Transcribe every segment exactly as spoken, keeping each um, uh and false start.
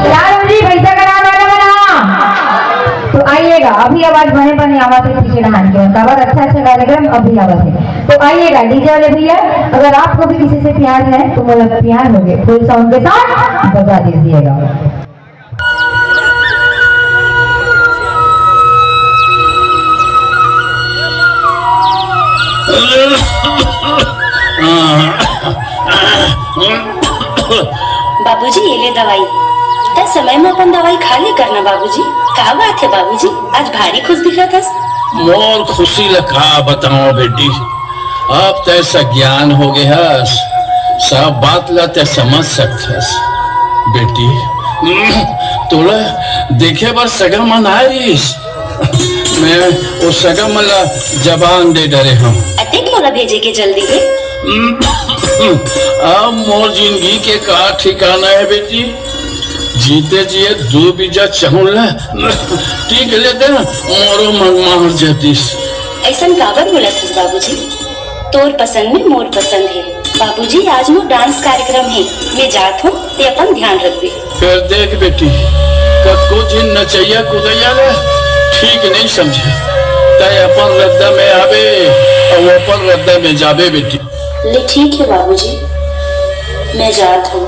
राघव जी, पैसा का नाम वाला बना। तो आइएगा, अभी आवाज बने बने आवत हे पीछे डहान के, काबर अच्छा अच्छा कार्यक्रम अभी आवत हे। तो आइएगा डीजे वाले भैया, अगर आपको भी किसी से प्यार है तो मोला प्यार होगे, फुल साउंड के साथ बजा दीजिएगा। बाबूजी, ये ले दवाई। तय समय में अपन दवाई खा ले करना बाबूजी। का बात है बाबूजी, आज भारी खुश दिखत हस। मोर खुशी ल का बतावं बेटी, अब तय सज्ञान हो गे हस, सब बात ल तय समझ सकथस। बेटी, तोला देखे बर सगा मन आए रहिस, मैं ओ सगा मन ला जबान दे डरे हंव। अतेक मोला भेजे के जल्दी हे? अब मोर जिंदगी के का ठिकाना हे बेटी? जीते जिए दू बीजा चाहूं ला टीक लेते ना, मोरो मन मार जातिस। अइसन काबर बोलत हस बाबूजी? तोर पसंद में मोर पसंद हे। बाबूजी, आज मोर डांस कार्यक्रम हे, मैं जात हूँ, ते अपन ध्यान रखबे। फेर देख बेटी, कतको झिन नचइया कुदइया ला ठीक नइ समझे। तय अपन रद्दा में आबे अउ अपन रद्दा में जाबे बेटी। ले ठीक हे बाबूजी, मैं जात हूँ।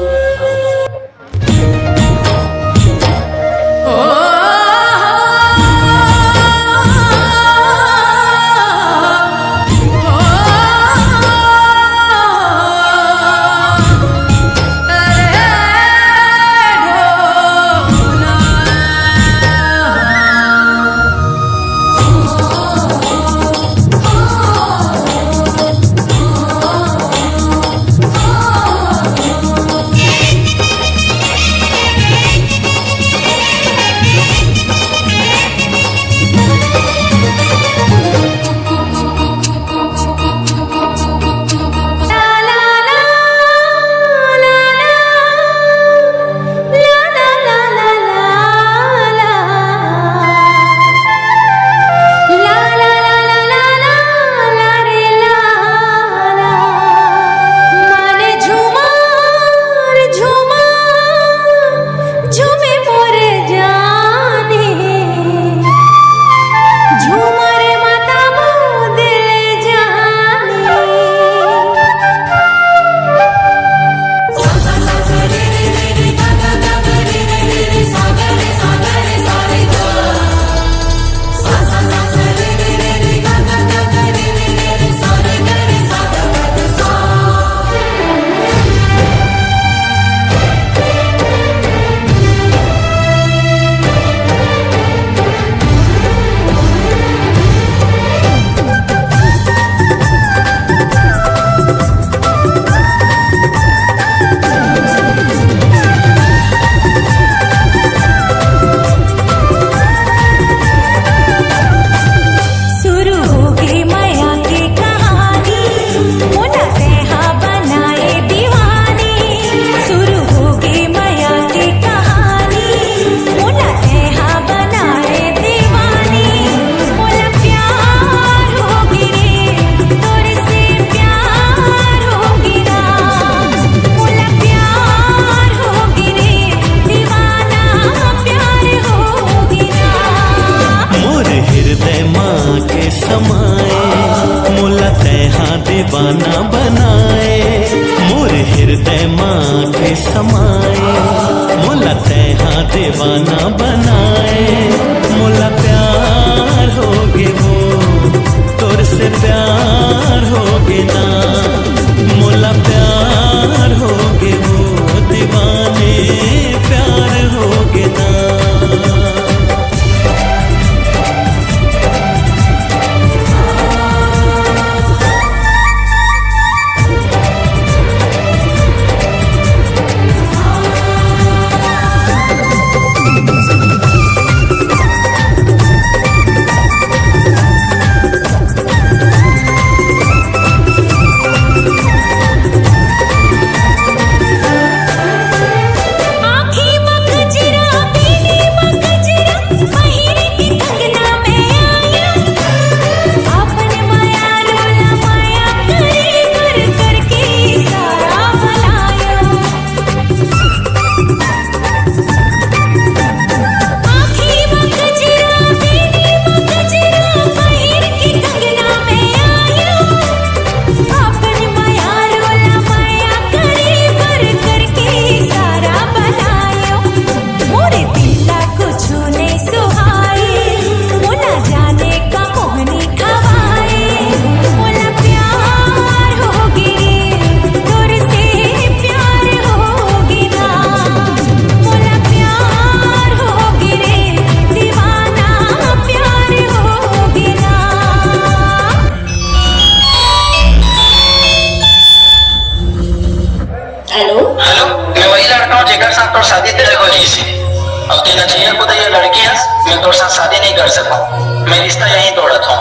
लड़की हस, मैं तोर साथ शादी नहीं कर सकूं। मैं रिश्ता यहीं तोड़त हूँ।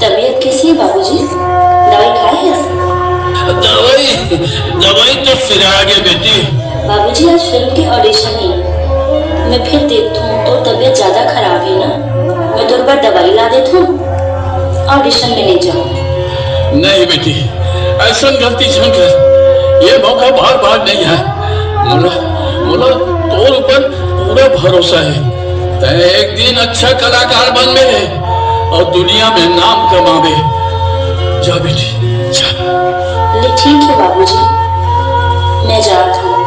तबीयत कैसी है बाबूजी? दवाई खाए हैं? दवाई, दवाई तो सिरा गए बेटी। बाबूजी, आज फिल्म के ऑडिशन है। मैं फिर देखता हूँ, तो तबीयत ज्यादा खराब है ना, मैं दो बार दवाई ला देता हूँ, ऑडिशन में नहीं जाऊँ। नहीं बेटी, ऐसा गलती झन कर। ये मौका बार बार नहीं है। मोला, मोला तोर ऊपर पूरा भरोसा है। तै एक दिन अच्छा कलाकार बनबे और दुनिया में नाम कमाबे। जा बेटी, जा। ले ठीक है बाबूजी, मैं जात हूँ।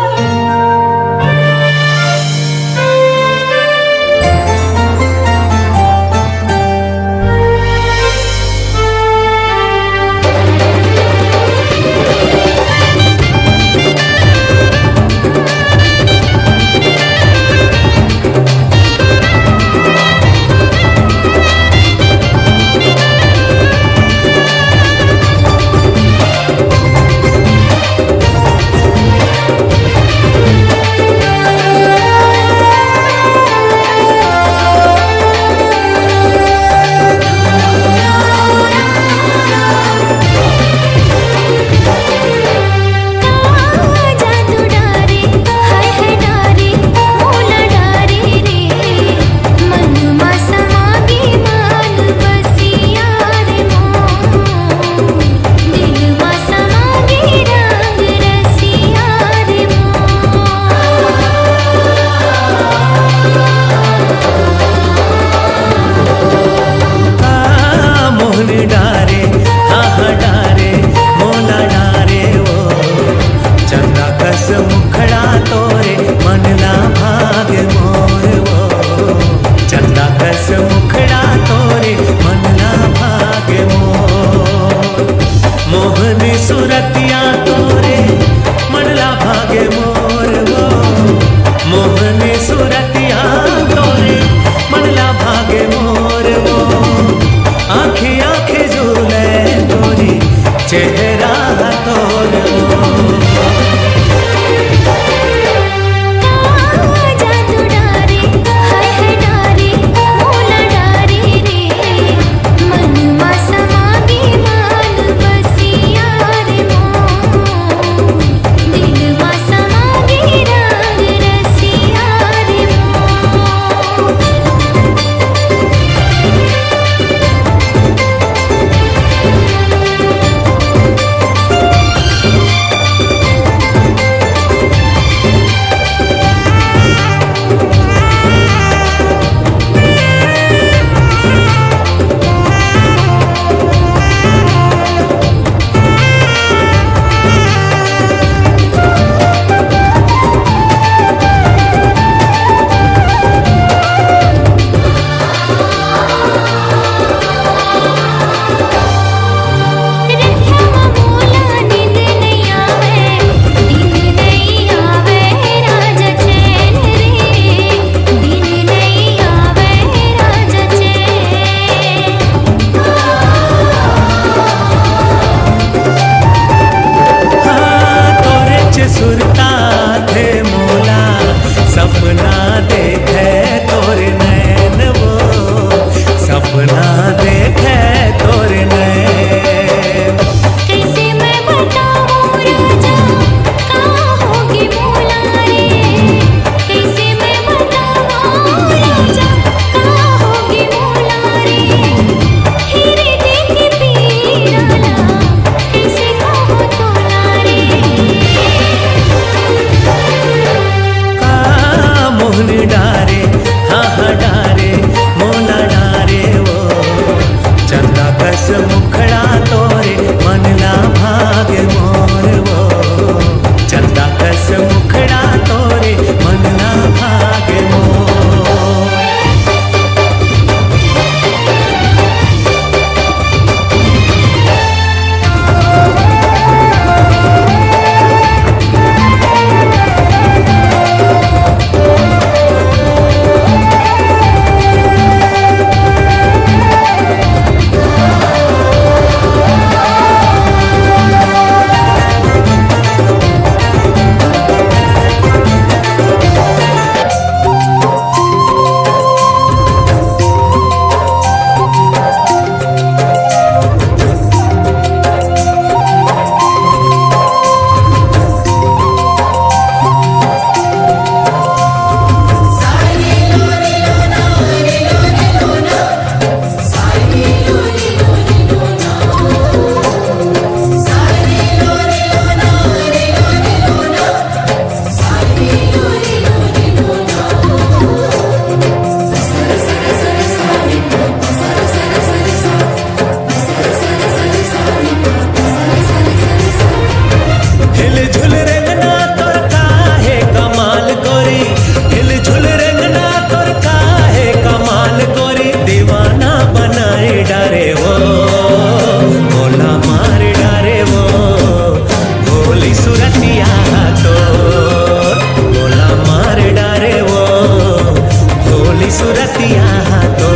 रतिया हा तो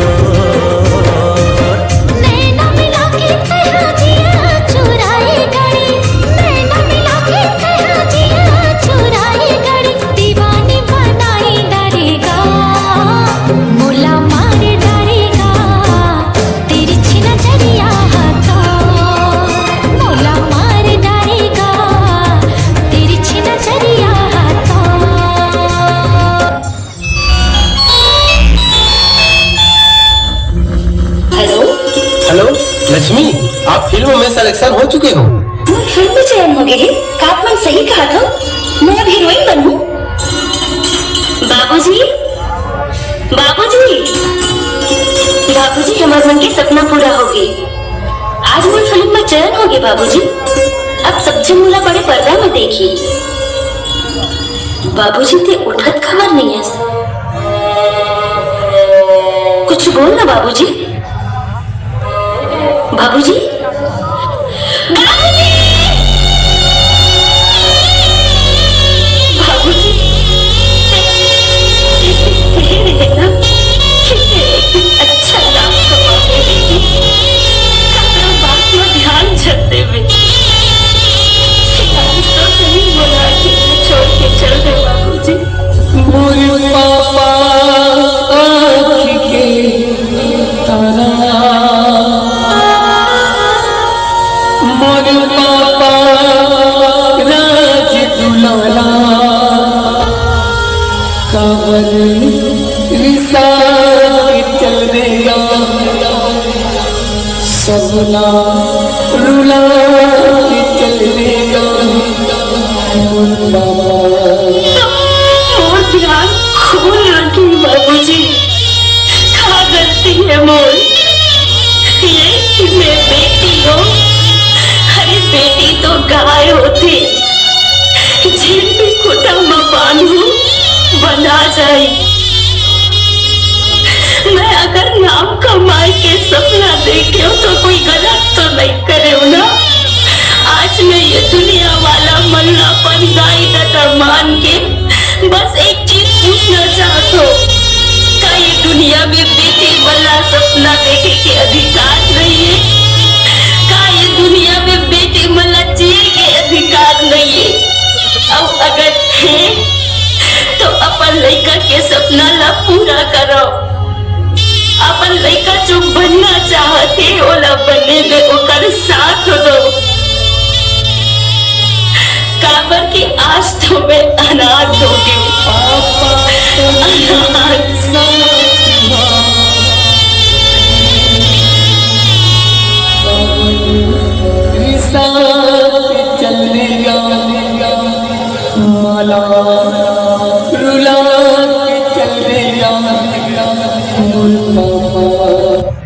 नैना मिला के कहा जिया चुराए गाड़ी, नैना मिला के कहा जिया चुराए गाड़ी, दीवानी बनाई डरेगा, मोला मार डरेगा, तिरछी नजरिया हा तो मोला मार डरेगा, तिरछी नजरिया हा तो। हेलो। हेलो लक्ष्मी, आप फिल्म में सिलेक्शन हो चुके हो। मोर फिल्म में चयन हो गए हे। का आप मन सही कहा था, मैं अब हीरोइन बनूं। बाबूजी, बाबूजी, बाबूजी, हमर मन के सपना पूरा हो गए। आज मोर फिल्म में चयन हो गए बाबूजी। अब सब झन मोला बड़े पर्दा में देखी। बाबूजी ते उठत खबर नहीं है। कुछ बोल ना बाबूजी। बाबूजी। बाबूजी। बाबूजी। अच्छा काम कमाने लगी। ककरो बात में ध्यान छत देवे। आज तो सही बोला कि छोड़ के चल दे बाबूजी। मोर पापा आँख के तारा, मोर पापा राज दुलारा, काबर रिसा के चल देगा, सपना रुला के चल देगा, मोर पापा। मोर ध्यान खूब रखी बाबूजी, का गलती है मोर? ये कि मैं बेटी हूँ। अरे बेटी तो गाय होती, जेन भी खूंटा में बांधू बंधा जाए। मैं अगर नाम कमाए के सपना देखे हूँ तो कोई गलत तो नहीं करे हूँ ना? आज मैं ये दुनिया वाला मन ला अपन दाई ददा मान के बस एक चीज पूछना चाहत हूँ, का ये दुनिया में बेटी मन ला सपना देखे के अधिकार नहीं है? का ये दुनिया में बेटी मन ला जिए के अधिकार नहीं है? अउ अगर है तो अपन लइका के सपना ला पूरा करो। अपन लइका जो बनना चाहत हे, ओला बने में ओकर साथ दो। काबर कि आज तो मैं अनाथ हो गई। अनाथ। साथ चल देगा माला।